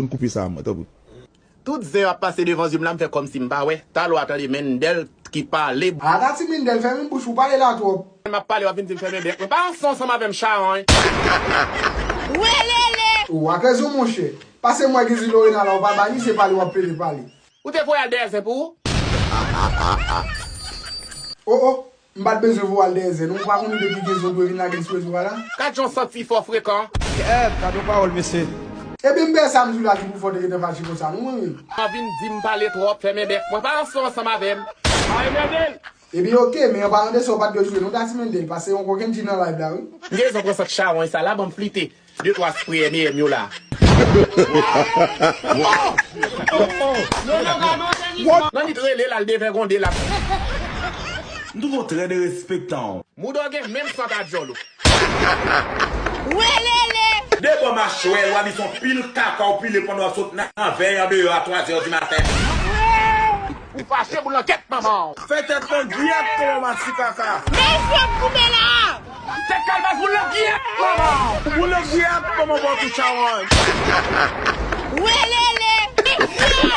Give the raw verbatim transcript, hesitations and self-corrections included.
Konn koupe sa mwen, tanpri. Tout zen yo ap pase devan zye m la, m fè kòmsi m pa wè. Talè w a tande Mendel ki pale. Ata ti Mendel, fèmen bouch ou, pale la twòp. M ap pale, w ap vin di m fèmen bèk mwen. Pa ranse ansanm avè m, chawony. Welele! Ou ak rezon, monchè. Pase m wè Gezi Lorena la, ou pa ba li, se pale w ap plede pale. Ou te voye al dèyè zen pou ou? Oh oh, m pa t bezwen voye al dèyè zen non, ou pa konnen depi Gezi dwe vin lage l sou rezo a la? Gad jan w santi fò frekan. Kèt, gade yon pawòl mesye. Ebyen m pè sa m di w la ki pou fè w te gentan fache konsa non mwen menm. An vin di m pale twòp, fèmen bèk mwen, pa ranse w ansanm avè m. Pa enmède l. Ebyen oke, men an palan de sa ou pa t dwe jwe non Tati Mendel, pase yon kokenn dji nan live la wi. M gen rezon pran sant chawony sa la, ban m flite de twa spre M E M yo la. Nanit rele l al devègonde la. M twouve w trè derespektan. Mouda w gen menm sant a djòl ou. Welele! De bò machwè l, w a di se yon pil kaka w pile pandan w sot nan vèy andeyò a twa zè di maten. Ou fache pou langèt manman w. Fè tèt lan gyèt kòman mati kaka. Men fòk koupe la! Tèt kalbas pou langèt manman w. Pou langèt manman w tou chawony. Welele! Men fòk!